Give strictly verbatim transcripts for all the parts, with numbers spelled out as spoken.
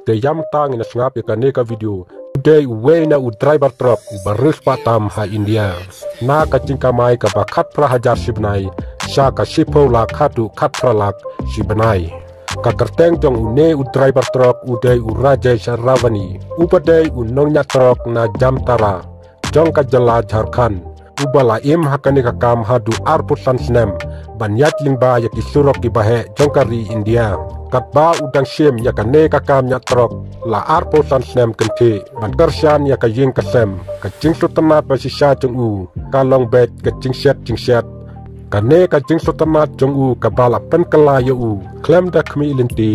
Te ïa mynta ngin ïa sngap ïa kane ka video. U dei uwei na u driver truck uba riewspah tam ha India. Na ka jingkamai kaba khatphra hajar shi bnai sha ka shiphew lak haduh khatphra lak shi bnai. Ka kyrteng jong une u driver truck u dei u Rajesh Ravani, uba dei u nongñiah truck na Jamtara jong ka jylla Jharkhand, uba la im ha kane ka kam haduh arphew san snem ban ïaid lyngba ïa ki surok kiba heh jong ka ri India. Katba u dang shim ïa kane ka kam ñiah truck la arphew san snem kynthih ban kyrshan ïa ka ïing ka sem, ka jingsngewtynnat ba shisha jong u ka long beit ka jingshet jingshet. Kane ka jingsngewtynnat jong u kaba la pynkylla ïa u khlem da khmih lynti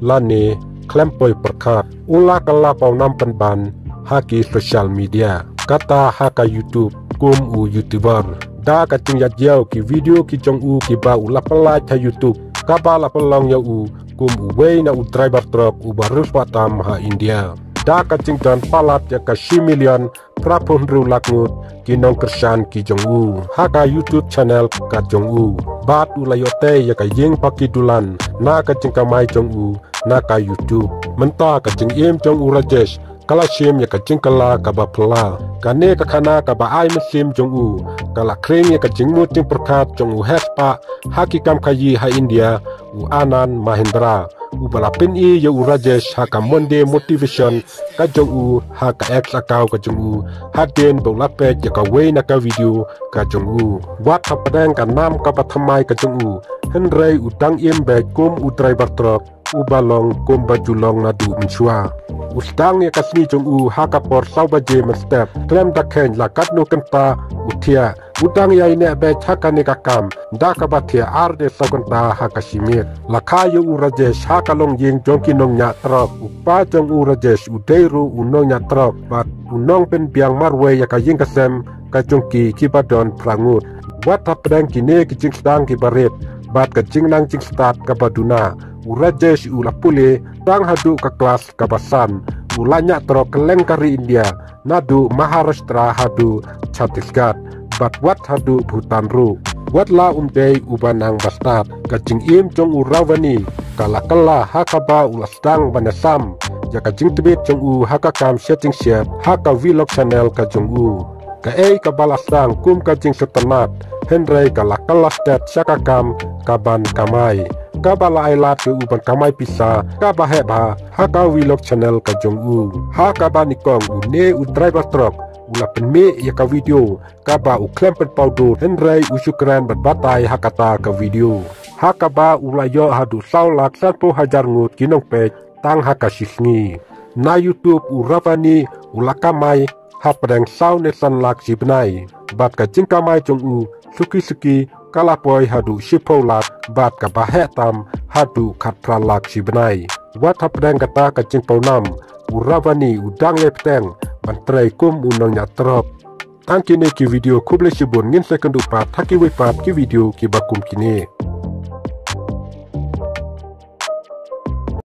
lane khlem poi pyrkhat. U la kylla pawnam pynban ha ki social media, kata ha ka YouTube kum u YouTuber. Da ka jingïaid ïa ki video ki jong u kiba u la pynlait ha YouTube, kaba la pynlong ïa u kum uwei na u driver truck uba riewspah tam ha India. Da ka jingdon palat ïa ka shi million phra phew hynriew lak ngut ki nongkyrshan ki jong u ha ka YouTube channel ka jong u. Bad u la ïoh tei ïa ka ïing ba ki dulan na ka jingkamai jong u na ka YouTube. Mynta ka jingim jong u Rajesh ka la shim ïa ka jingkylla kaba phylla. Kane ka khana kaba ai mynsiem jong u ka la khring ïa ka jingmut jingpyrkhat jong u heh spah ha ki kam khaïi ha India, u Anand Mahindra, uba la pyni ïa u Rajesh ha ka Monday motivation ka jong u ha ka X account ka jong u, hadien ba u la peit ïa kawei na ka video ka jong u. Wat hapdeng ka nam kaba thymmai ka jong u, hynrei u dang im beit kum u driver truck uba long kumba ju long naduh mynshuwa. U sdang ïa ka sngi jong u ha ka por saw baje mynstep, khlem da kheiñ la katno kynta u thiah. U dang ïai neh beit ha kane ka kam da kaba thiah ar ne saw kynta ha ka shi miet. La kha ïa u Rajesh ha ka longïing jong ki nongñiah truck. U kpa jong u Rajesh u dei ruh u nongñiah truck bad u nongpynbiang marwei ïa ka ïing ka sem ka jong ki kiba don phra ngut. Wat hapdeng kine ki jingsdang kiba rit bad ka jingnang jingstad kaba duna, u Rajesh u la pule tang haduh ka klas kaba san. U la ñiah truck kylleng ka ri India, naduh Maharashtra haduh Chhattisgarh, bad wat haduh Bhutan ruh. Wat la um dei uba nang ba stad, ka jingim jong u Ravani ka la kylla ha kaba u la sdang ban ïasam ïa ka jingtbit jong u ha ka kam shet jingshet ha ka vlog channel ka jong u. Kaei kaba la sdang kum ka jingsngewtynnat, hynrei ka la kylla stet sha ka kam kaban kamai, kaba la ai lad ïa u ban kamai pisa kaba heh bha ha ka vlog channel ka jong u. Ha kaba nyngkong une u driver truck u la pynmih ïa ka video kaba u khlem pynpaw dur, hynrei u shu kren bad batai ha kata ka video. Ha kaba u la ïoh haduh saw lak sanphew hajar ngut ki nongpeit tang ha ka shi sngi. Na YouTube u Ravani u la kamai hapdeng saw ne san lak shi bnai, bad ka jingkamai jong u suki suki ka la poi haduh shiphew lak, bad kaba heh tam haduh khatphra lak shi bnai. Wat hapdeng kata ka jingpawnam, u Ravani u dang ïai bteng ban trei kum u nongñiah truck. Tang kine ki video, khublei shibun, ngin sa ïakynduh pat ha kiwei pat ki video kiba kum kine.